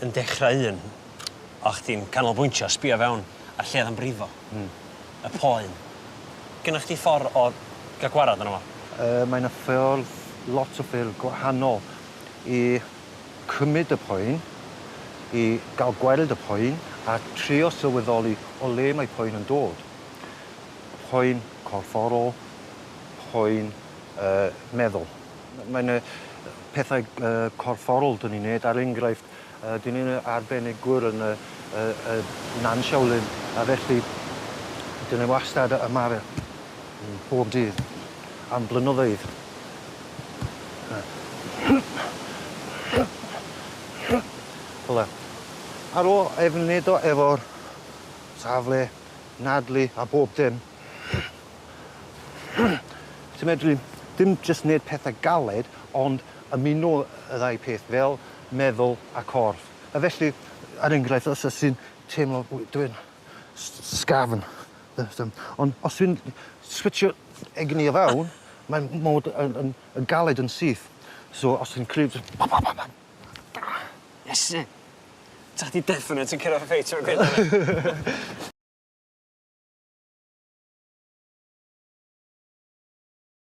Yn dechrau un, o' chdi'n canolbwyntio, sbio fewn ar lle o'dd o'n brifo. Hmm. Y poen. Gynnoch chdi ffor o ga'l gwarad arno fo? Yy mae 'na ffyrdd, lot o ffyrdd gwahanol i cymyd y poen, i ga'l gweld y poen a trio sylweddoli o le mae poen yn dod. Poen corfforol, poen yy meddwl. Mae 'na pethau yy corfforol 'dyn ni'n neud er enghraifft yy 'dyn ni'n arbenigwr yn y y y Nan Shaolin a felly 'dyn ni wastad y ymarfer bob dydd am blynyddoedd. Fel 'a. Ar ôl ef neud o efo'r safle, nadlu a bob dim Ti'n medru dim jyst neud pethe galed ond ymuno y ddau peth fel meddwl a corff. A felly er enghraifft os o's ti'n teimlo w- dwi'n sgafn ond os dwi'n switsio egni o fewn mae'n mod yn yn yn galed yn syth. So os ti'n cryf jyst pa pa pa pa. Iesu! Sa chdi definite yn curo ffeit efo'r gwynt yna.